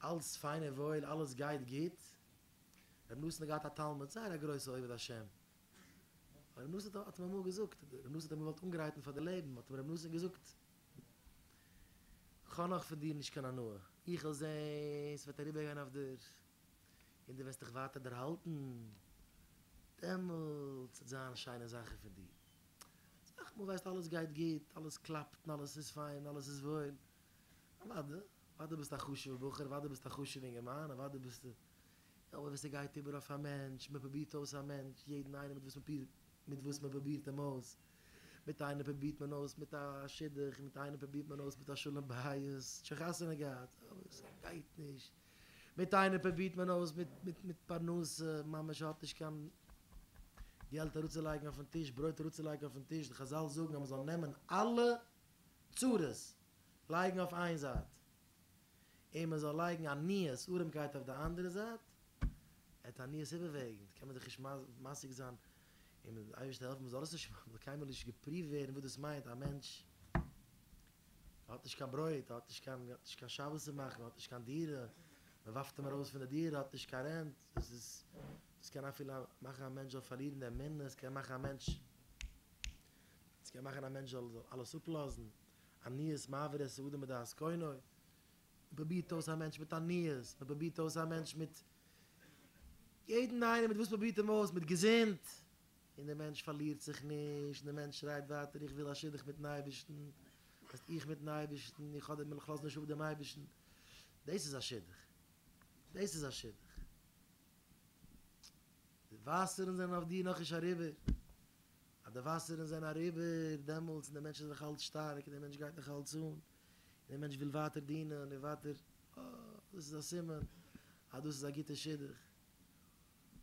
אלס פיין און וואויל, אלעס גייט גוט. רבי נתן האט געהאט א תלמיד, זייער א גרויסע עובד השם. רבי נתן האט אים אמאל געזאגט, רבי נתן האט אים געוואלט אנגרייטן פאר די לעבן, האט אים רבי נתן געזאגט, כ'האב נאך פון דיר נישט קיין הנאה, איך וועל זען ס'וועט אריבערגיין אויף דיר, און דו וועסט דיך ווייטער דערהאלטן, דעמאלטס וועט זיין שיינע זאכן פון דיר. אסאך מאל ווייסט אלעס גייט גוט, אלעס קלאפט און אלעס איז פיין, אלעס איז וואויל, אוודאי, אוודאי ביסטו א חשוב'ע בחור, אוודאי ביסטו א חשוב'ע אינגערמאן, אוודאי ביסטו, אבער ווען ס'גייט איבער אויף א מענטש, מען פרובירט אויס א מענטש, יעדן איינעם מיט וואס מען מיט וואס מען פרובירט אים אויס, מיט איינעם פרובירט מען אויס מיט א שידוך, מיט איינעם פרובירט מען אויס מיט א שלום בית, שוין חתונה געהאט, אבער ס'גייט נישט, מיט איינעם פרובירט מען אויס מיט מיט מיט פרנסה, ממש האט נישט קיין געלט אראפצולייגן אויפן טיש, ברויט אראפצולייגן אויפן טיש, די חזל זאגן אז מען זאל נעמען אלע צרות לייגן אויף איין זייט, און מען זאל לייגן עניות, ארעמקייט אויף די אנדערע זייט, עט עניות איבערוועגן, קען מען זיך נישט משיג זיין, און מיט די אייבערשטער העלפן מען זאל עס נישט, מען זאל קיינמאל נישט געפריווט ווערן וואס דאס מיינט, א מענטש האט נישט קיין ברויט, האט נישט קיין, האט נישט קיין שבת צו מאכן, האט נישט קיין דירה, מען ווארפט אים ארויס פון די דירה, האט נישט קיין רענט, דאס איז, דאס קען אפילו מאכן א מענטש זאל פארלירן די אמונה, עס קען מאכן א מענטש, עס קען מאכן א מענטש זאל אלעס אפלאזן, עניות מעביר את האדם מדעת קונו, מען פרובירט אויס א מענטש מיט עניות, מען פרובירט אויס א מענטש מיט יעדן איינעם מיט וואס מען פרובירט אים אויס, מיט געזונט, און דער מענטש פארלירט זיך נישט, און דער מענטש שרייט ווייטער איך וויל א שידוך מיטן אייבערשטן, הייסט איך מיטן אייבערשטן, איך האב דעם, איך לאז נישט אפ דעם אייבערשטן, דאס איז א שידוך, דאס איז א שידוך, די וואסערן זענען אויף דיר נאכנישט אריבער. אז די וואסערן זענען אריבער, דעמאלטס און דער מענטש איז נאך אלץ שטארק, און דער מענטש גייט נאך אלץ אן, און דער מענטש וויל ווייטער דינען און ווייטער, אה, דאס איז א סימן אז דאס איז א גוטע שידוך.